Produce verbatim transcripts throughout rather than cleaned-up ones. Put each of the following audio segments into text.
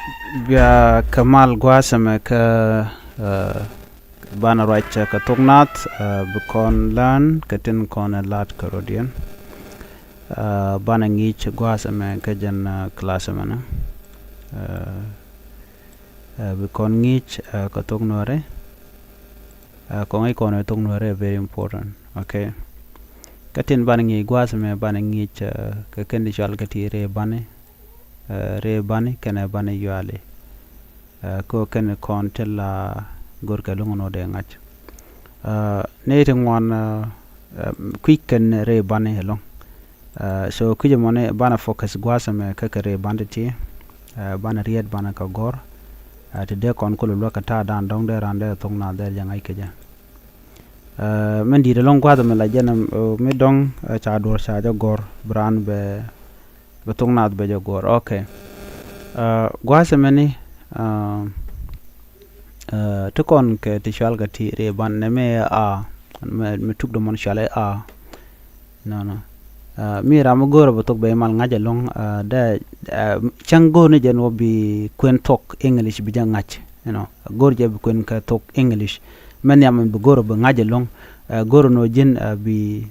Bia kɛ mal gua̱a̱th ɛmɛ kä, eh, banɛ ruac kɛ thok Naath, eh, bi kɔn learn kɛ tin kɔn ɛ lat kɛ rɔ̱diɛn. Eh, banɛ ŋi̱i̱c gua̱a̱th ɛmɛ kä jɛn, eh, class ɛmɛ ni. Eh, eh, bi kɔn ŋi̱i̱c, eh, kɛ thok Nuäri. Eh, kɔn ŋi̱i̱c kɔn ɛ thok Nuäri ɛ very important. Okay. Kä tin banɛ ŋi̱i̱c gua̱a̱th ɛmɛ banɛ ŋi̱i̱c, eh, kɛ kɛn ti cɔal kɛ ti rɛy bani. Eh, rɛy bani kɛnɛ bani yuali. Eh, kɛ kɛn kɔn ti la go̱rkɛ lo̱ŋ nɔ dee ŋa̱c. Eh, ni ti ŋuan, eh, eh, kui̱c kɛn rɛy bani ɛlɔ̱ŋ. Eh, so kui̱c ɛmɔ ni banɛ focus gua̱a̱th ɛmɛ kä kɛ rɛy bani ti. Eh, banɛ riet banɛ kɛ gɔ̱r. Eh, ti dee kɔn kulɛ luäk kɛ ta̱a̱ dan dɔ̱ŋ dee ran dee thok Naath dee jɛ ŋa̱c kɛ jɛ. Eh, min di̱i̱t ɛlɔ̱ŋ gua̱a̱th ɛmɛ la jɛn, eh, mi dɔ̱ŋ, eh, ca duɔ̱ɔ̱r ca jɛ gɔ̱r bi ran bɛ, bɛ thok Naath bɛ jɛ gɔ̱r. Okay. Eh, gua̱a̱th ɛmɛ ni, eh, eh, ti kɔn kɛ ti cɔal kɛ ti rɛy bani nɛmɛ ɛ a, mi, mi tuk dɔ̱mɔn cɔal ɛ a. Nɔnɔ. Eh, mi ram mi go̱o̱rä bɛ thok bɛ mal ŋa̱c ɛlɔ̱ŋ, eh, dee, eh, cäŋ go̱o̱r ni jɛn wä bi kuɛn thok English bi jɛ ŋa̱c. You know, go̱o̱r jɛ bi kuɛn kɛ thok English. Mɛ nhiam bi go̱o̱rä bi ŋa̱c ɛlɔ̱ŋ, eh, go̱o̱r nɔ ji̱n, eh, bi,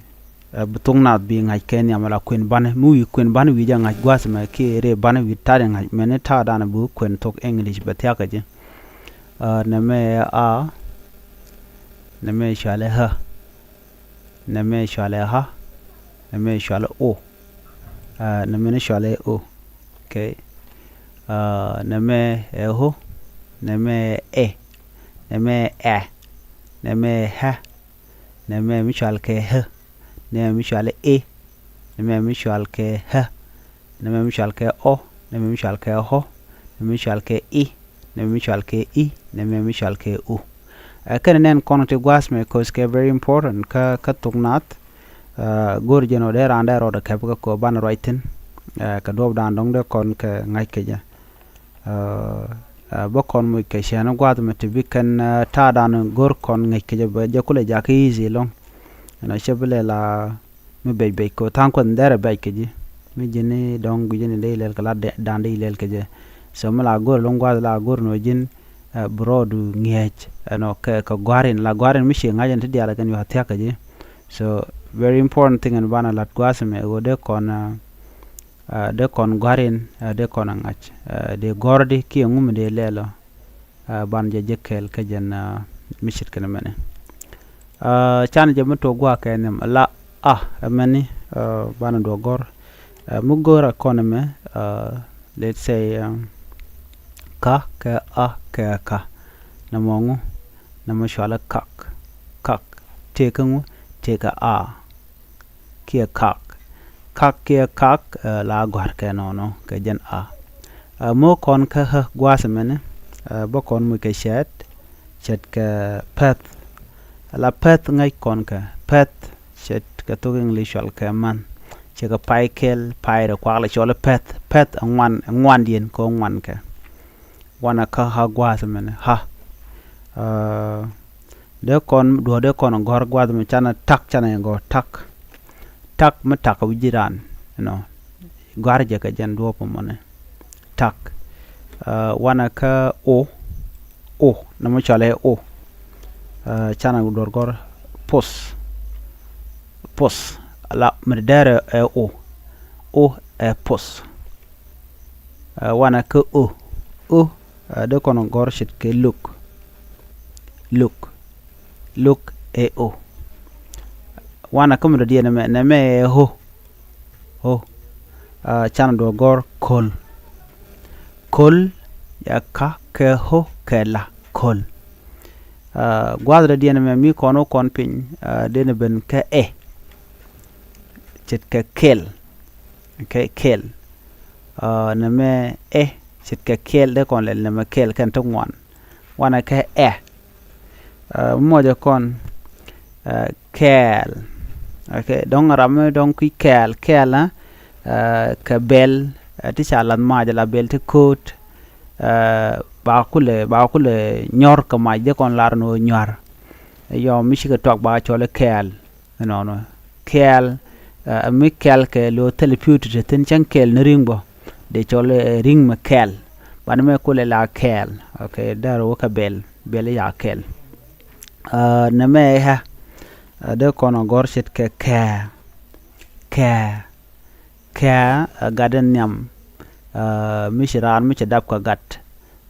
eh, bi thok Naath bi ŋa̱c kɛ nhiam la kuɛn bani. Mi wi̱i̱ kuɛn bani wi̱i̱ jɛ ŋa̱c gua̱a̱th ɛmɛ kiɛ rɛy bani wi̱i̱ ta̱a̱ jɛ ŋa̱c. Mɛni ta̱a̱ dan bi kuɛn thok English bɛ thia̱k kɛ ji̱. Eh, nɛmɛ ɛ a, nɛmɛ cɔal ɛ ɣä. Nɛmɛ cɔal ɛ ɣä. Nɛmɛ cɔal ɛ o. Ah, nɛmɛ ni cɔal ɛ o. Okay. Ah, nɛmɛ ɛ ɣo. Nɛmɛ ɛ ɛ. Nɛmɛ ɛ ɛ. Nɛmɛ ɛ ɣä. Nɛmɛ mi cɔal kɛ ɣä. Nɛmɛ mi cɔal ɛ ɛ. Nɛmɛ mi cɔal kɛ ɣä. Nɛmɛ mi cɔal kɛ ɔ. Nɛmɛ mi cɔal kɛ ɣɔ. Nɛmɛ mi cɔal kɛ i. Nɛmɛ mi cɔal kɛ i. Nɛmɛ mi cɔal kɛ u. Eh, kɛn nɛn kɔn ti gua̱a̱th mɛ, 'cause kɛ very important kä, kä thok Naath. Eh, go̱o̱r jɛn ɔ dee ran dee rɔɔdɛ kɛp kä kɔ banɛ ruac thi̱n. Eh, kɛ duɔ̱ɔ̱p dan dɔ̱ŋ dee kɔn kɛ ŋa̱c kɛ jɛ. Eh, eh, bä kɔn moc kɛ cɛn gua̱a̱th mɛ ti bi kɛn, eh, ta̱a̱ dan go̱o̱r kɔn ŋäc kɛ jɛ bɛ jɛ kulɛ jakä easy ɛlɔ̱ŋ. Ɛnɔ cɛ bi lɛ la mi bɛc bɛc kɛ tha̱a̱ŋ kuɛth dɛrɛ bɛc kɛ ji̱. Mi ji̱ni dɔ̱ŋ gui̱cäni dee ilɛl kɛ la dɛ-, dan dee ilɛl kɛ jɛ. So mi la go̱r ɛlɔ̱ŋ gua̱a̱th la go̱r nɔ ji̱n, eh, bi rɔɔdu ŋi̱eec. Ɛnɔ kɛ, kɛ gua̱a̱rin la gua̱a̱rin mi ci ŋa̱c ɛn ti diaal kɛn yua thia̱k kɛ ji̱. So very important thing ɛn banɛ lat gua̱a̱th ɛmɛ ɣöö dee kɔn, eh, ah, dee kɔn gua̱rin, ah, dee kɔn a ŋa̱c, ah, dee gɔ̱rdi kiɛ ŋu mi dee lɛl ɔ, ah, ban jɛ jek kɛɛl kä jɛn, ah, mi ce̱tkɛ ni mɛni. Ah, canɛ jɛ mi tuɔɔk gua̱a̱ kɛ nhiam la a ɛmɛni, ah, banɛ duɔ̱ɔ̱k gɔ̱r. Ah, mi go̱o̱r a kɔn ɛmɛ, ah, let's say, um, ka kɛ a kɛ ka. Nɛmɔ ŋu, nɛmɔ cɔalɛ kak. Kak. Tëëkɛ ŋu, tëëkɛ a. Kiɛ kak. Kak kiɛ kak, eh, la gɔ̱a̱r kɛ nɔnɔ kɛ jɛn a. Eh, mo̱o̱ kɔn kä ɣä gua̱a̱th ɛmɛni, eh, bä kɔn moc kɛ cɛɛt, cɛɛt kɛ päth. La päth ŋäc kɔn kɛ päth, cɛɛt kɛ thok English cɔal kɛ month. Cɛ kɛ pay kɛl, pay rɛ kuak la cɔl i̱ päth. Päth ɛ ŋuan, ɛ ŋuandiɛn kɛ ŋuan kɛ. Wanɛ kä ɣä gua̱a̱th ɛmɛni, ɣä. Eh, dee kɔn duɔ̱ɔ̱r dee kɔn gɔ̱r gua̱a̱th mi canɛ tak, canɛ gɔ̱r tak. Tak mi tak wi̱c ji̱ raan, you know. Gɔ̱a̱r jɛ kɛ jɛn duɔ̱ɔ̱p ɛmɔni. Tak. Ah, wanɛ kä o, o, nɛ mi cɔalɛ o. Ah, canɛ duɔ̱ɔ̱r gɔ̱r poth. Poth. La mi dee dɛrɛ ɛ o. O ɛ poth. Ah, wanɛ kä o. O, ah, dee kɔn gɔ̱r ce̱tkɛ lo̱k. Lo̱k. Lo̱k ɛ o. Wanɛ kä mi dɔ̱diɛn nɛmɛ, nɛmɛ ɛ ɣo. Ɣo. Ah, canɛ duɔ̱ɔ̱r gɔ̱r ko̱l. Ko̱l, ya ka kɛ ɣo kɛ la, ko̱l. Ah, gua̱a̱th dɔ̱diɛn nɛmɛ mi kɔn wä kɔn piny, ah, dee ni ben kä ɛ. Ce̱tkɛ kɛl. Okay, kɛl. Ah, nɛmɛ ɛ, ce̱tkɛ kɛl, dee kɔn lɛl nɛmɛ kɛl kɛn ti ŋuan. Wanɛ kɛ ɛ. Ah, mɔcɛ kɔn, ah, kɛɛl. Okay, dɔ̱ŋ ram mi dɔ̱ŋ kui̱ kɛɛl, kɛɛl, ah, kɛ bɛl, ah, ti ca lath mac la bɛl ti ko̱o̱t, ah, ba kulɛ, ba kulɛ nyɔr kɛ mac dee kɔn lar ni ɣöö nyuar. Yɔ mi cikɛ tuak ba cɔl i̱ kɛɛl. Ɛnɔnɔ. Kɛɛl, ɛ, mi kɛɛl kɛ lo̱ thil pi̱w ti te thi̱n cäŋ kɛɛl ni ri̱ŋ bä. Dee cɔl, ɛ, ri̱ŋ mi kɛɛl. Banɛ mɛ kulɛ la kɛɛl. Ok, dɛr wä kɛ bɛl, bɛl ya kɛɛl. Ɛ, nɛmɛ ɛ hɛ. Ɛ, dee kɔn ɔ gɔr ce̱tkɛ kɛɛ. Kɛɛ. Kɛɛ, ɛ, gat in nhiam. Ɛ, mi ci raan mi ci dap kɛ gat,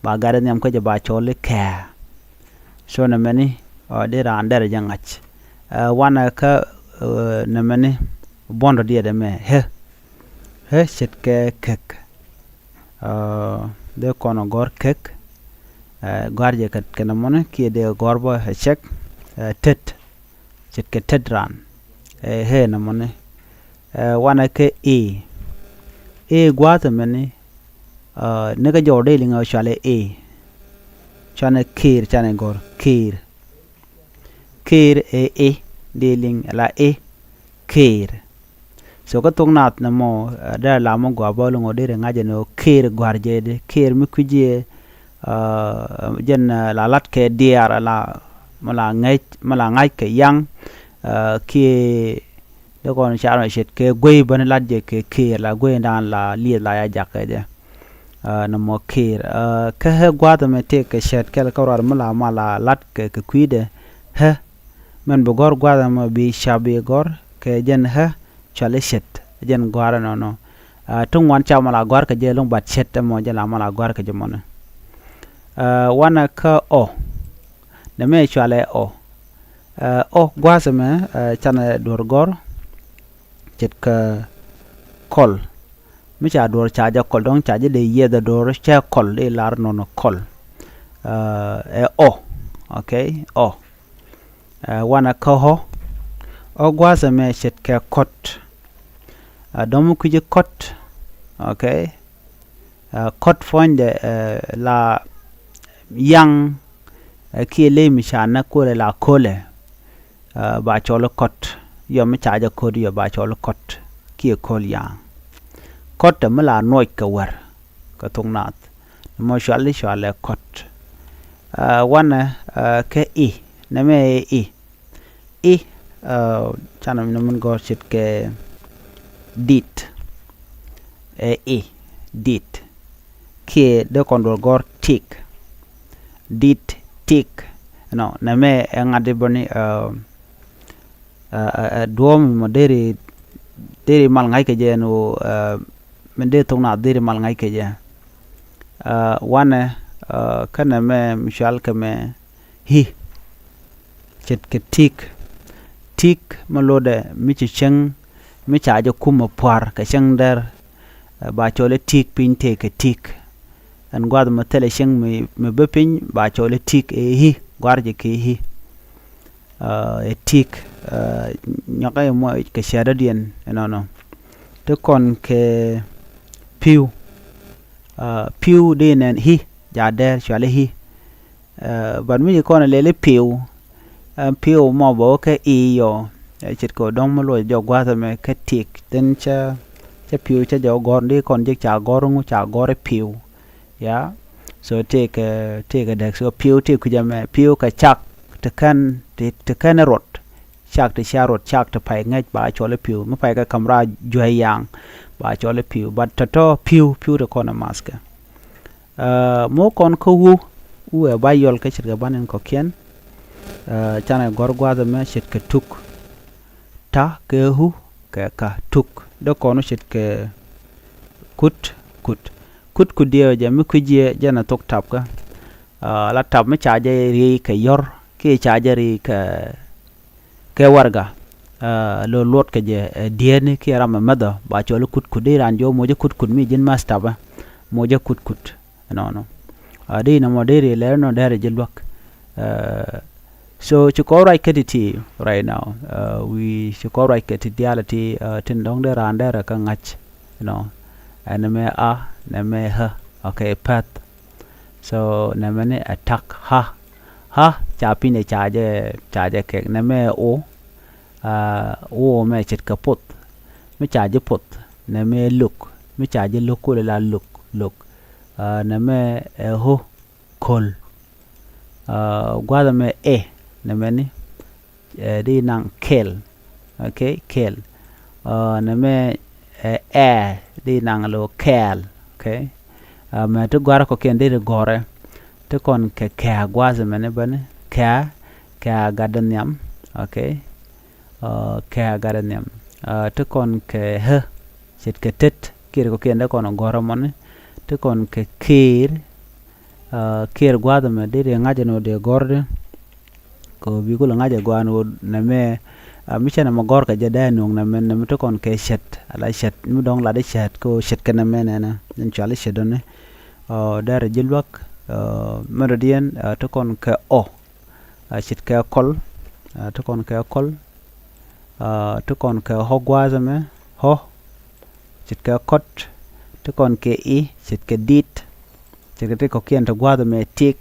ba gat in nhiam kä jɛ ba cɔl i̱ kɛɛ. So nɛmɛni, ɛ, dee raan dɛr jɛ ŋa̱c. Ɛ, wanɛ kä, ɛ, nɛmɛni buɔ̱ndɔ diɛt ɛmɛ, hɛ. Hɛ ce̱tkɛ kek. Ɛ, dee kɔn ɔ gɔr kek. Ɛ, gɔ̱a̱r jɛ kɛ, kɛ nɛmɔni kiɛ dee gɔ̱a̱r bä ɛ cɛk. Ɛ, tet. Ce̱tkɛ tet raan. Ɛ, hɛ nɛmɔni. Ɛ, wanɛ kɛ i̱. I̱ gua̱a̱th ɛmɛni, ɛ, ni kä jɔw dee liŋ ɛ cualɛ i̱. Cuanɛ ki̱i̱r, canɛ gɔ̱r ki̱i̱r. Ki̱i̱r ɛ i̱, dee liŋ la i̱, ki̱i̱r. So kä thok naath nɛmɔ, ɛ, dee la mɔ gɔaa bä lo̱ŋ ɔ dee ri ŋa̱c ɛn ɣöö ki̱i̱r gɔ̱a̱r jɛ di, ki̱i̱r mi kui̱c yɛ, ɛ, jɛn, ɛ, la la̱t kɛ diaar, la mɔ la ŋäc, mɔ la ŋa̱c kɛ yaŋ, ɛ, kiɛ dee kɔn car mɛ ce̱tkɛ guey bäni la̱t jɛ kɛ ki̱i̱r, la guey dan la lieth la ya jakä jɛ. Ɛ, nɔmɔ ki̱i̱r. Ɛ, kä hɛ gua̱a̱th ɛmɛ tëëkɛ cɛɛt kɛl kä ruaar mi la mal a la̱t kɛ, kɛ kui̱dɛ. Hɛ. Mɛn bi gɔ̱r gua̱a̱th ɛmɔ bi ca bi gɔ̱r kɛ jɛn hɛ, cuali ce̱t. Jɛn gɔ̱a̱r ɛnɔnɔ. Ɛ, ti ŋuan ca mal a gɔ̱a̱r kɛ jɛ lo̱ŋ, bat ce̱t ɛmɔ jɛn la mal a gɔ̱a̱r kɛ jɛ mɔnɛ. Ɛ, wanɛ kä ɔ. Nɛmɛ cualɛ ɔ. Ɛ, ɔ gua̱a̱th ɛmɛ, ɛ, canɛ duɔ̱r gɔ̱r ce̱tkɛ kɔl. Mi ca duɔ̱ɔ̱r ca jɛ kɔl, dɔ̱ŋ ca jɛ dee yiɛth ɛ duɔ̱ɔ̱r cɛ kɔl, dee lar nɔnɔ kɔl. Ɛ, ɛ ɔ. Ok, ɔ. Ɛ, wanɛ kä ɔ. Ɔ gua̱a̱th ɛmɛ ce̱tkɛ kɔt. Ɛ, dɔ̱ŋ mi kui̱ci kɔt. Ok. Ɛ, kɔt puɔ̱nydɛ, ɛ, la yaŋ, ɛ, kiɛ ley mi ca näk kulɛ la ko̱lɛ. Ɛ, ba cɔl i̱ kɔt. Yɔ mi ca jɛ ko̱t yɔ ba cɔl i̱ kɔt. Kiɛ ko̱l yaŋ. Kɔt ɛ mi la nuɔc kɛ wär. Kɛ thok naath. Nɛmɔ cuali cualɛ kɔt. Ɛ, wanɛ, ɛ, kɛ i̱. Nɛmɛ ɛ i̱. I̱, ɛ, canɛ mi nɛ min gɔ̱r ce̱tkɛ dit. Ɛ i̱, dit. Kiɛ dee kɔn duɔ̱r gɔ̱r tik. Dit, tik. Nɔ, nɛmɛ ɛ ŋa̱t di bäni, ɛ, ɛ, ɛ, ɛ, duɔ̱ɔ̱m mɔ deri, deri mal ŋa̱c kɛ jɛ ɛn ɣöö, ɛ, min dee thok naath deri mal ŋa̱c kɛ jɛ. Ɛ, wanɛ, ɛ, kä nɛmɛ mi cual kɛ mɛ, hi̱. Ce̱tkɛ ti̱i̱k. Ti̱i̱k mi lotdɛ mi ci cäŋ, mi ca jɛ kum mi pua̱r kɛ cäŋ dɛr, ɛ, ba cɔl i̱ ti̱i̱k piny tëëkɛ ti̱i̱k. Ɛn gua̱a̱th mi thilɛ cäŋ mi, mi bä piny ba cɔl i̱ ti̱i̱k ɛ hi̱, gua̱a̱r jɛ kɛ hi̱. Ɛ, ɛ ti̱i̱k, ɛ, nyɔkɛ mɔ kɛ cäät dɔ̱diɛn ɛnɔnɔ. Ti kɔn kɛ pi̱w. Ɛ, pi̱w di nɛn hi̱, ja dɛr cuali hi̱. Ɛ, but mi ci kɔn a lɛli pi̱w, ɛ, pi̱w mɔ bä wä kä i̱ yɔ, ɛ, ce̱tkɛ dɔ̱ŋ mi luɔc jɔk gua̱a̱th ɛmɛ kä ti̱i̱k, then cä, cä pi̱w cä jɔk gɔ̱r, di kɔn jek ca gɔ̱r ŋu ca gɔ̱r i̱ pi̱w. Ya. So tëëkɛ, tëëkɛ däk, so pi̱w tëëk kui̱c ɛmɛ, pi̱w kɛ cak ti kän, ti, ti kän i̱ ruɔt. Cak ti cia ruɔt, cak ti pay ŋäc ba cɔl i̱ pi̱w. Mi pay kɛ ka̱m raar juäc yaŋ ba cɔl i̱ pi̱w. But tɔ̱tɔ̱ pi̱w, pi̱w ti kɔn ɛ mathkɛ. Ɛ, mɔ kɔn kä wu, wu ɛ ba yɔl kä ce̱tkɛ ban in kɔ̱kiɛn. Ɛ, canɛ gɔ̱r gua̱a̱th ɛmɛ ce̱tkɛ tuk. Ta kɛ hu kɛ ka, tuk. Dee kɔn wu ce̱tkɛ kut, kut. Kut kut diɛ jɛ mi kui̱c jiɛ jɛn ɛ thok tap kä. Ɛ, la tap mi ca jɛ riey kɛ yɔ̱r kiɛ ca jɛ riey kɛ kɛ warɛga, ɛ, lo luɔt kɛ jɛ, ɛ, diɛɛni kiɛ ram ɛ mäthɔ ba cɔl i̱ kut kut, di ran jɔw mocä kut kut mi ji̱n math tapä, mocä kut kut. Ɛnɔnɔ. Ɛ, di nɔmɔ di ri lɛr nɔ dɛr ji̱ luäk. Ɛ, so ci kɔn ruac kä ti ti right now. Ɛ, wi̱i̱ ci kɔn ruac kä ti diaal ti, ɛ, tin dɔ̱ŋ di ran dɛr kä ŋa̱c. Ɛnɔ. Ɛ nɛmɛ a, nɛmɛ hä. Ok, path. So nɛmɛ ni ɛ tak, ha. Ha ca pi̱ny ɛ ca jɛ, ca jɛ kɛk. Nɛmɛ ɛ o, ɛ, o mɛ ce̱tkɛ poth. Mi ca ji̱ poth. Nɛmɛ ɛ lo̱k. Mi ca ji̱ lo̱k kulɛ la lo̱k, lo̱k. Ɛ, nɛmɛ ɛ ho, ko̱l. Ɛ, gua̱a̱th ɛmɛ ɛ, nɛmɛ ni, ɛ, di naŋ kɛl. Ok, kɛl. Ɛ, nɛmɛ, ɛ, ɛ, di naŋ lo kɛɛl. Ok. Ɛ, mɛ ti gɔ̱a̱rä kɔ̱kiɛn deri gɔ̱rɛ. Ti kɔn kɛ kɛ̈ɛ̈ gua̱a̱th ɛmɛni bäni. Kɛ̈ɛ̈, kɛ̈ɛ̈ gatdɛ nhiam. Okay. Ɛ, kɛ̈ɛ̈ gatdɛ nhiam. Ɛ, ti kɔn kɛ ɣä. Ce̱tkɛ tet. Kiɛɛr kɔ̱kiɛn dee kɔn gɔ̱rä mɔni. Ti kɔn kɛ kiɛɛr. Ɛ, kiɛɛr gua̱a̱th ɛmɛ deri ŋa̱c ɛn ɣöö dee gɔ̱r di. Kɛ ɣöö bi kulɛ ŋa̱c ɛ gɔaa ɛn ɣöö nɛmɛ, ɛ, mi cɛ nɛmɛ gɔ̱r kɛ jɛ dee nuɔ̱ŋ nɛmɛ, nɛmɛ ti kɔn kɛ cɛt, ala cɛt, mi dɔ̱ŋ lat i̱ cɛt, kɛ ɣöö cɛt kɛ nɛmɛ nɛnɛ, ɛn cɔal i̱ cɛt dɔ̱ni. Ɛ, derɛ ji̱ luäk, ɛ, mɛn dɔ̱diɛn, ɛ, ti kɔn kɛ ɔ, ɛ, ce̱tkɛ kɔl, ɛ, ti kɔn kɛ kɔl, ɛ, ti kɔn kɛ ɣɔ̱ gua̱a̱th ɛmɛ, ɣɔ̱, ce̱tkɛ kɔt, ti kɔn kɛ i̱, ce̱tkɛ di̱t, ce̱tkɛ ti kɔ̱kiɛn ti gua̱a̱th ɛmɛ ti̱i̱k,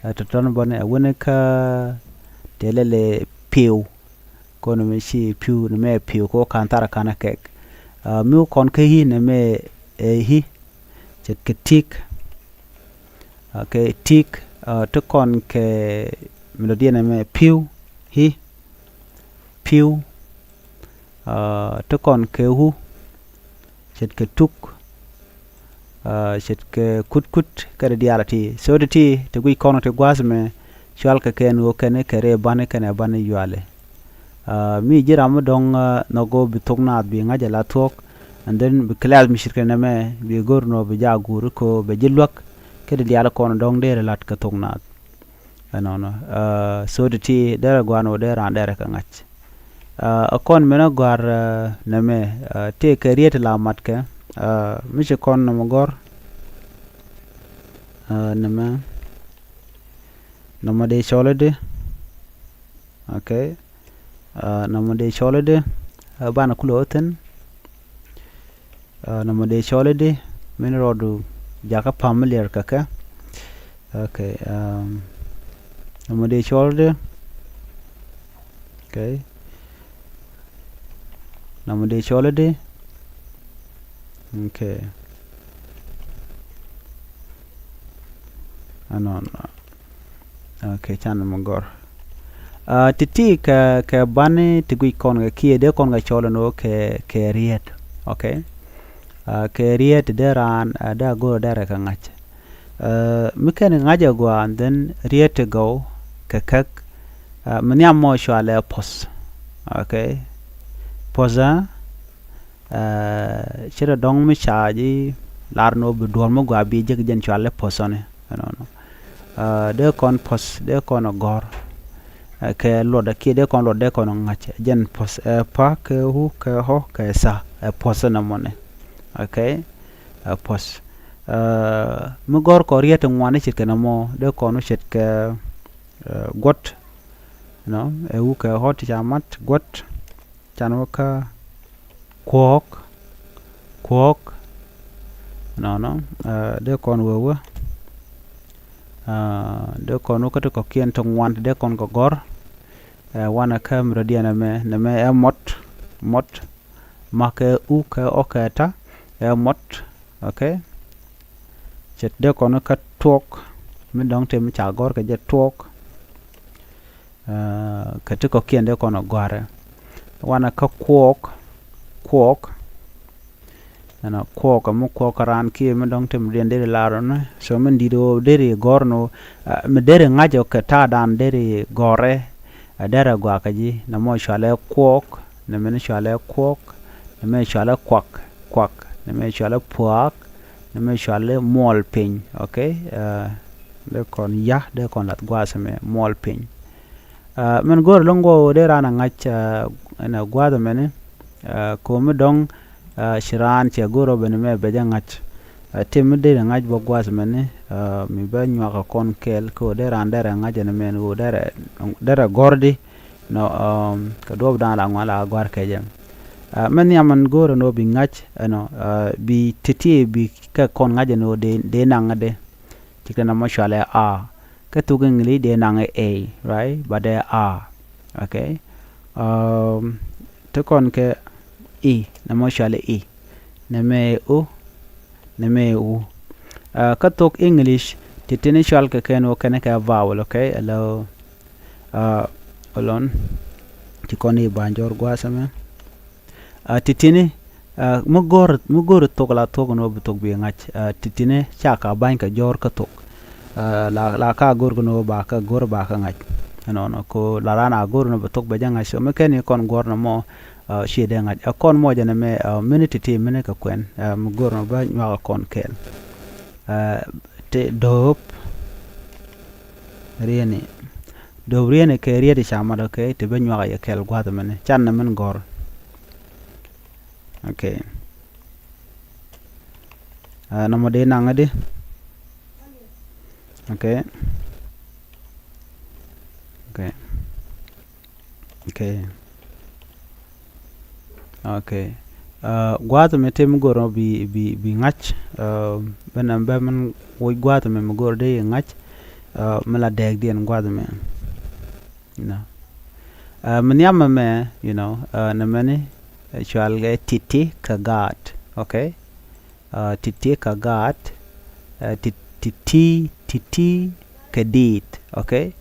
ɛ, tɔ̱tɔ̱n bäni, ɛ, wäni kä tëë lɛl ɛ pi̱w, kɔn mi ci pi̱w, nɛmɛ pi̱w, kɛ ɣöö ka̱n tharɛ ka̱n ɛ kɛk. Ɛ, mi wä kɔn kä i̱, nɛmɛ ɛ i̱, ce̱tkɛ ti̱i̱k. Okay, ti̱i̱k, ɛ, ti kɔn kɛ mi dɔ̱diɛn ɛmɛ pi̱w, i̱, pi̱w, ɛ, ti kɔn kɛ wu, ce̱tkɛ tuk, ɛ, ce̱tkɛ kutkut, kɛ ti diaal ɛ ti. So ti ti, ti guic kɔn ti gua̱a̱th ɛmɛ, cɔalkɛ kɛn ɣöö kɛn kɛ rɛy bani, kɛn ɛ bani yuali. Ɛ, mi ji̱ ram mi dɔ̱ŋ, ɛ, nhɔk ɣöö bi thok naath bi ŋa̱c ala thuɔ̱k, and then bi class mi ce̱tkɛ nɛmɛ, bi go̱r ɛn ɣöö bi jaa guur kɛ ɣöö bɛ ji̱ luäk, kɛ ti diaal kɔn dɔ̱ŋ deri la̱t kɛ thok naath. Ɛnɔnɔ. Ɛ, so ti ti derɛ gɔaa ɛn ɣöö dee raan derɛ kɛ ŋa̱c. Ɛ, ɛ kɔn min ɛ gɔ̱a̱r, ɛ, nɛmɛ, ɛ, tëëkɛ riet ti la matkɛ, ɛ, mi ci kɔn nɔmɔ gɔ̱r, ɛ, nɛmɛ, nɔmɔ dee cɔl i̱di. Okay. Ɛ, nɔmɔ dee cɔl i̱di, ɛ, banɛ kulɛ wä thi̱n. Ɛ, nɔmɔ dee cɔl i̱di, min rɔɔdu jakä familiar kɛ kɛ. Okay, um, nɔmɔ dee cɔl i̱di. Okay. Nɔmɔ dee cɔl i̱di. Okay. Ɛnɔnɔ. Okay, can mɛ gɔ̱r. Ɛ, ti̱ti̱ kɛ, kɛ bani ti guic kɔn kɛ kiɛ dee kɔn kɛ cɔl ɛn ɣöö kɛ, kɛ riet. Okay. Ɛ, kɛ riet dee raan, ɛ, dee a go̱r derɛ kɛ ŋa̱c. Ɛ, mi kɛn kɛ ŋa̱c ɛ gɔaa, and then riet ti gɔw kɛ käk, ɛ, mi nhiam mɔ cɔalɛ puɔ̱th. Okay. Puɔ̱th, ɛ, ɛ, ce̱t ɛ dɔ̱ŋ mi ca ji̱ lar ni ɣöö bi duɔ̱ɔ̱r mi gɔaa bi jek jɛn cɔalɛ puɔ̱th ɔni. Ɛnɔnɔ. Ɛ, dee kɔn puɔ̱th, dee kɔn ɛ gɔ̱r. Ɛ, kɛ luɔt ɛ kiɛ dee kɔn luɔt dee kɔn ɛ ŋa̱c. Jɛn puɔ̱th, ɛ, pa kɛ wu kɛ ɣɔ̱ kɛ tha, ɛ, puɔ̱th ɛnɛ mɔni. Okay. Ɛ, puɔ̱th. Ɛ, mi gɔ̱r kɔn riet ti ŋuan i̱ ce̱tkɛ nɔmɔ, dee kɔn wä ce̱tkɛ, ɛ, guɔ̱t. Nɔ, ɛ wu kɛ ɣɔ̱ ti ca mat, guɔ̱t. Can wä kä kuɔ̱ɔ̱k, kuɔ̱ɔ̱k. Nɔnɔ, ɛ, dee kɔn wee wä. Ɛ, dee kɔn wä kä ti kɔ̱kiɛn ti ŋuan ti dee kɔn kɛ gɔ̱r. Ɛ, wanɛ kä mi rɔ̱diɛn ɛmɛ, nɛmɛ ɛ mɔt, mɔt. Makɛ u kɛ ɔ kɛ ta, ɛ mɔt. Okay. Ce̱t dee kɔn wä kä tuɔk, mi dɔ̱ŋ ti mi ca gɔ̱r kɛ jɛ tuɔk. Ɛ, kɛ ti kɔ̱kiɛn dee kɔn ɛ gɔ̱a̱rɛ. Wanɛ kä kuɔɔk, kuɔɔk. Ɛnɔ kuɔɔk, ɛmɔ kuɔɔk kä raan kiɛ mi dɔ̱ŋ ti mi diɛn deri lar ɔnɔ. So min di̱t ɣöö deri gɔ̱r ni ɣöö, ɛ, mi deri ŋa̱c ɔ kɛ ta̱a̱dan deri gɔ̱rɛ. Ɛ, derɛ gɔaa kä ji̱, nɛmɔ cɔalɛ kuɔɔk, nɛmɛ ni cɔalɛ kuɔɔk, nɛmɛ cɔalɛ kuak, kuak, nɛmɛ cɔalɛ puaak, nɛmɛ cɔalɛ muɔl piny. Okay. Ɛ, dee kɔn ya, dee kɔn lath gua̱a̱th ɛmɛ, muɔl piny. Ɛ, min go̱o̱r lo̱ŋ guɔ dee raan a ŋa̱c, ɛ, ɛn a gua̱a̱th ɛmɛni, ɛ, ko̱mi dɔ̱ŋ, ɛ, ci raan cɛ go̱o̱r ɔ ben mɛ bɛ jɛ ŋa̱c. Ɛ, ti mi dee ŋa̱c bä gua̱a̱th ɛmɛni, ɛ, mi bä nyuak a kɔn kɛɛl, kɛ ɣöö dee raan derɛ ŋa̱c ɛn ɛmɛn, ɣöö derɛ, derɛ gɔ̱r di, nɔ, ɛ, kɛ duɔ̱ɔ̱p da̱a̱n la ŋuan la gɔ̱a̱r kɛ jɛ. Ɛ, min nhiam min go̱o̱r ɛn ɣöö bi ŋa̱c, ɛnɔ, ɛ, bi ti̱ti̱ bi kɛ kɔn ŋa̱c ɛn ɣöö dee, dee naŋ di. Cikɛ nɔmɔ cɔalɛ a. Kä thuk English dee naŋ ɛ a, right? But dee a. Okay. Um, ti kɔn kɛ i, nɔmɔ cɔalɛ i. Nɛmɛ ɛ o, nɛmɛ ɛ u. Ɛ, kä thok English, ti tini cɔal kɛ kɛn wä kɛn kɛ vowel, okay? Hello. Ɛ, hold on. Ti kɔn i̱ banjɔr gua̱a̱th ɛmɛ. Ɛ, ti tini Ɛ, mi go̱r, mi go̱r thok la thok ni wä bi thok bi ŋa̱c. Ɛ, ti̱ti̱ni ca ka ba̱ny kɛ jɔ̱ɔ̱r kä thok. Ɛ, la, la ka go̱r kɛ ni wä ba kä go̱r ba kä ŋa̱c. Ɛnɔnɔ ko la ran a go̱r ni wä bi thok bɛ jɛ ŋa̱c. So mi kɛn i̱ kɔn guɔ̱r ni mɔ, ɛ, ciɛ dee ŋa̱c. Ɛ, kɔn mɔ jɛ ni mɛ, ɛ, mini ti̱ti̱ mini kɛ kuɛn. Ɛ, mi go̱r ni wä ba nyuak kɔn kɛɛl. Ɛ, ti do̱p rieni. Do̱p rieni kɛ riet i̱ ca mat, okay, ti bä nyuak yɛ kɛl gua̱th mini. Can ni min gɔ̱r. Okay. Ɛ, nɔmɔ di naŋ di. Okay. Okay. Okay. Okay. Ɛ, gua̱a̱th mi tim go̱r mɔ bi, bi, bi ŋa̱c. Ɛ, ben, ben min woc gua̱a̱th mi, mi go̱r di ŋa̱c. Ɛ, mi la dɛɛk diɛn gua̱a̱th mi. Nɔ. Ɛ, mi nhiam mɛ, you know, ɛ, nɛ mɛni, ɛ, cual kɛ ti̱ti̱ kɛ gaat. Okay. Ɛ, ti̱ti̱ kɛ gaat. Ɛ, ti-, ti̱ti̱, ti̱ti̱ kɛ diit. Okay.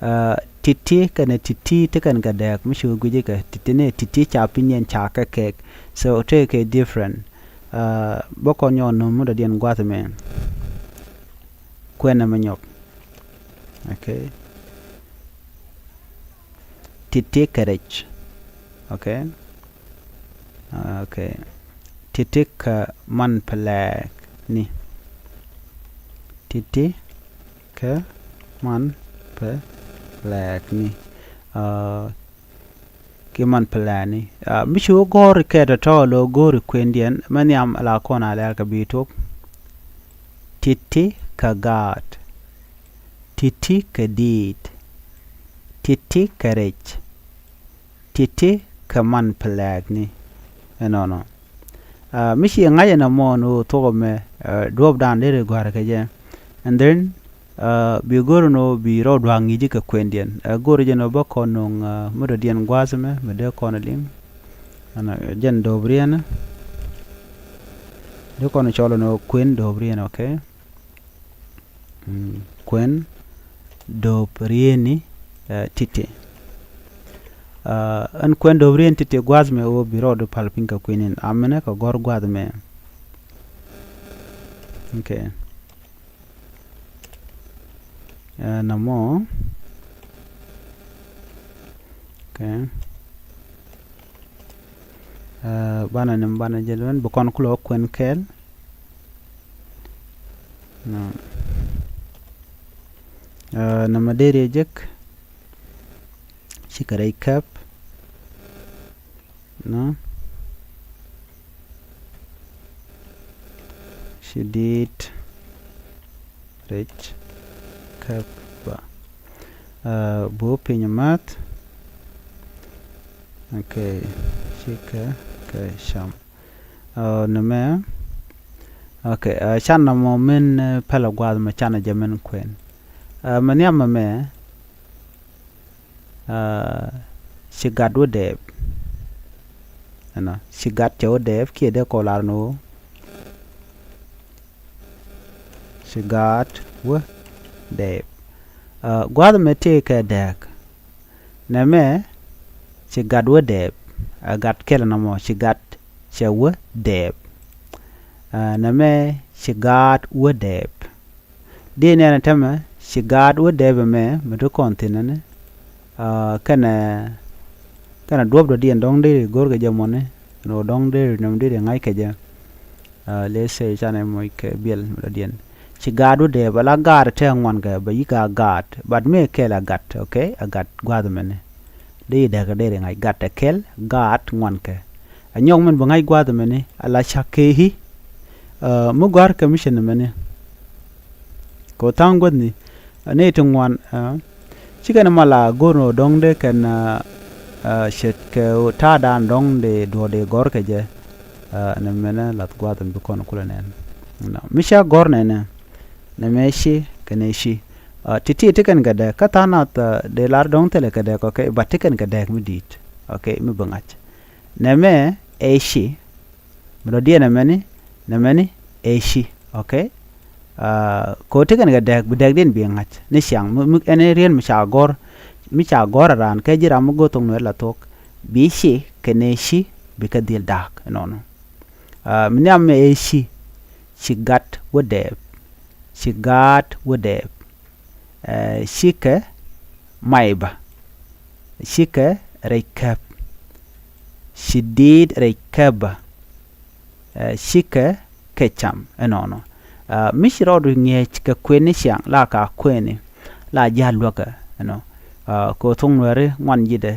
Ɛ, ti̱ti̱ kɛnɛ ti̱ti̱ ti kɛn kɛ dɛɛk mi ci wä gui̱ci kɛ ti̱ti̱ ni ti̱ti̱ ca piny yɛn ca kɛ kɛɛk. So tëë kɛ different. Ɛ, bä kɔn nyɔk nöm mi dɔ̱diɛn gua̱th mɛ. Kuɛn ɛmɛ nyɔk. Okay. Ti̱ti̱ kɛ rɛc. Okay. Okay. Ti̱ti̱ kɛ man pɛ lɛɛk ni. Ti̱ti̱ kɛ man pɛ lɛɛk ni. Ɛ, ki man pɛ lɛɛk ni. Ɛ, mi ci wä go̱o̱ri kɛ tɔ̱tɔ̱ lo̱ go̱o̱ri kuendiɛn mɛ nhiam la kɔn a lɛɛr kɛ bi tuɔk. Ti̱ti̱ kɛ gaat. Ti̱ti̱ kɛ diit. Ti̱ti̱ kɛ rɛc. Ti̱ti̱ kɛ man pɛ lɛɛk ni. Ɛnɔnɔ. Ɛ, mi ci ŋa̱c ɛn ɛmɔ ni wä thuɔk ɛmɛ, ɛ, duɔ̱ɔ̱pdan deri gɔ̱a̱r kɛ jɛ. And then, ɛ, bi go̱r ni wä bi rɔw dua̱a̱k ŋi̱i̱ci kɛ kuendiɛn. Ɛ, go̱r jɛ ni wä bä kɔn nuŋ, ɛ, mi dɔ̱diɛn gua̱a̱th ɛmɛ, mi dee kɔn liŋ. Ɛn, ɛ, jɛn do̱p riɛn. Dee kɔn cɔl ni wä kuen do̱p riɛn, okay? Mm, kuɛn do̱p rieni, ɛ, ti̱ti̱. Ɛ, ɛn kuɛn do̱p rieni ti̱ti̱ gua̱a̱th mɛ wä bi rɔɔdu pal piny kɛ kui̱n in. Aminɛ kɛ gɔ̱r gua̱a̱th mɛ. Okay. Ɛ, nɔmɔ. Okay. Ɛ, banɛ ni banɛ jɛ luɛn bi kɔn kulɔ kuɛn kɛɛl. Nɔ. Ɛ, nɔmɔ deri jek. Cikɛ rɛy käp. Nɔ. Ci di̱i̱t rɛc käp ba. Ɛ, bu piny math. Okay. Cikɛ kɛ cam. Ɛ, nɛmɛ. Okay. Ɛ, can nɔmɔ min, ɛ, pɛlɛ gua̱a̱th mɛ canɛ jɛ min kuɛn. Ɛ, mɛ nhiam mɛ mɛ. Ɛ, ci gat wä dɛɛp. Ɛnɔ, ci gat cɛ wä dɛɛp kiɛ dee kɔlar ni wä. Ci gat wä dɛɛp. Ɛ, gua̱a̱th mɛ tëë kɛ dɛɛk. Nɛmɛ ci gat wä dɛɛp. Ɛ, gat kɛl nɔmɔ ci gat cɛ wä dɛɛp. Ɛ, nɛmɛ ci gat wä dɛɛp. Di nɛnɛ tämɛ ci gaat wä dɛɛp ɛmɛ mi ti kɔn thi̱n ɛni. Ɛ, kɛnɛ, kɛnɛ duɔ̱p dɔ̱diɛn dɔ̱ŋ deri go̱rkɛ jɛ mɔni. Ɛn ɣöö dɔ̱ŋ deri nɛm deri ŋa̱ckɛ jɛ. Ɛ, let's say canɛ moc kɛ biɛl mi dɔ̱diɛn. Ci gaat wä dɛɛp ala gaat tɛ ŋuan kɛ bɛ yi̱k a gaat. But mi kɛl a gat, okay? A gat gua̱a̱th ɛmɛni. Dee yi dɛk dee ri ŋa̱c gat ɛ kɛl, gaat ŋuan kɛ. Ɛ nyɔk min bi ŋa̱c gua̱a̱th ɛmɛni, ala cak kɛ i̱. Ɛ, mi gua̱a̱r kɛ mi cin ɛmɛni. Kɛ ɣöö tha̱a̱ŋ guäthni, ɛ, nɛy ti ŋuan, ɛ, cikɛn ɛmɔ la go̱r ni ɣöö dɔ̱ŋ dee kɛn, ɛ, ɛ, ce̱tkɛ ɣöö ta̱a̱dan dɔ̱ŋ dee duɔ̱ɔ̱r dee gɔ̱r kɛ jɛ. Ɛ, nɛmɛnɛ lath gua̱a̱th ɛn bi kɔn kulɛ nɛn. Nɔ. Mi ca gɔ̱r nɛnɛ, nɛmɛ ci, kɛnɛ ci. Ɛ, ti̱ti̱ ti kɛn kɛ dɛk, kä tha̱a̱ŋ nath, ɛ, dee lar dɔ̱ŋ thilɛ kɛ dɛk, okay, but ti kɛn kɛ dɛk mi di̱i̱t, okay, mi bi ŋa̱c. Nɛmɛ ɛ ci, mi dɔ̱diɛn nɛmɛni, nɛmɛni ɛ ci, okay. Ɛ, kɛ ɣöö ti kɛn kɛ dɛk, bi dɛkdiɛn bi ŋa̱c, ni ciaŋ, mi, mi, ɛn riet mi ca gɔ̱r, mi ca gɔ̱r a raan, kɛ ji̱ ram mi go̱o̱r thok nuɛɛr la thok, bi ci, kɛnɛ ci, bikɛ dhil da̱a̱k, ɛnɔnɔ. Aa, mi nhiam mɛ ɛ ci. Ci gat wä dɛɛp. Ci gat wä dɛɛp. Aa, cikɛ may bä. Cikɛ rɛy käp. Ci diit rɛy käp bä. Aa, cikɛ kɛ cam ɛnɔnɔ. Aa, mi ci rɔɔdu ŋi̱eec kɛ kuëëni ciaŋ la ka kuëëni la ji̱ a luäkä ɛnɔ. Aa, kɛ ɣöö thok nuɛɛri ŋuan ji̱dɛ.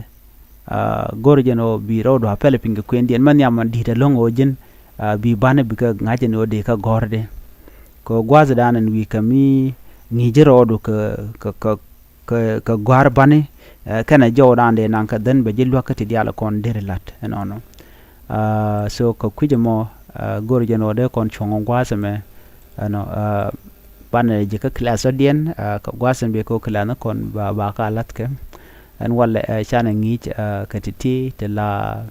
Aa, go̱r jɛn ɣöö bi rɔɔdu a pɛlɛ piny kɛ kuëëndiɛn mɛ nhiam di̱i̱t ɛlɔ̱ŋ ɣöö ji̱n. Aa, bi bani bikɛ ŋa̱c ɛn ɣöö dee kä gɔ̱rdi. Kɛ ɣöö gua̱a̱thdan ɛn wi̱i̱ kɛ mi ŋi̱i̱c ji̱ rɔɔdu kɛ, kɛ, kɛ, kɛ, kɛ gua̱a̱r bani, ɛ, kɛnɛ jɔwdan dee naŋ kɛ dhän bɛ ji̱ luäk kä ti diaal kɔn deri la̱t ɛnɔnɔ. Aa, so kɛ kui̱c ɛmɔ, aa, go̱r jɛn ɣöö dee kɔn cuɔ̱ŋ gua̱a̱th ɛmɛ ɛnɔ, aa, banɛ ji̱ kä class ɔ̱diɛn, aa, kɛ gua̱a̱th ɛmɛ bɛ kɛ ɣöö class ni kɔn ba, ba ka la̱th kɛ. Ɛn walɛ, aa, canɛ ŋi̱i̱c, aa, kɛ ti̱ti̱ ti la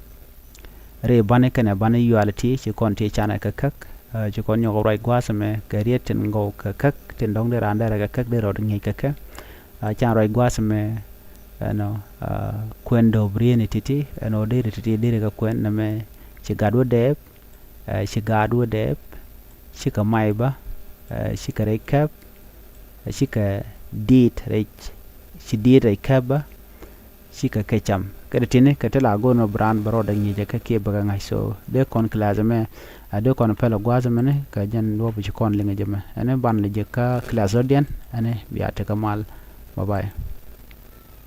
ri bani kɛnɛ bani yuali ti ci kɔn ti canɛ kɛ käk, aa, ci kɔn nyɔk ruac gua̱a̱th ɛmɛ kɛ riet tin gɔw kɛ käk tin dɔ̱ŋ di raan derɛ kɛ käk di rɔɔd ŋi̱i̱c kɛ kɛ. Aa, can ruac gua̱a̱th ɛmɛ ɛnɔ, aa, kuɛn dɔ̱p rieni ti̱ti̱ ɛnɔ deri ti̱ti̱ deri kɛ kuɛn nɛmɛ ci gat wä dɛɛp, aa, ci gat wä dɛɛp, cikɛ may bä, aa, cikɛ rɛy käp, aa, cikɛ diit rɛy, ci diit rɛy käp bä, cikɛ kɛ cam. Kɛ ti tini kɛ ti la go̱o̱r nɔ bi raan bɛ rɔɔdɛ ŋi̱i̱cɛ kä kiɛ bɛ kɛ ŋa̱c. So dee kɔn class ɛmɛ, aa, dee kɔn pɛlɛ gua̱a̱th ɛmɛni kɛ jɛn duɔ̱ɔ̱p ci kɔn liŋɛ jɛ mɛ. Ɛni ban lɛ jɛ kä class ɔ̱diɛn, ɛni bia tekɛ mal. Bye bye.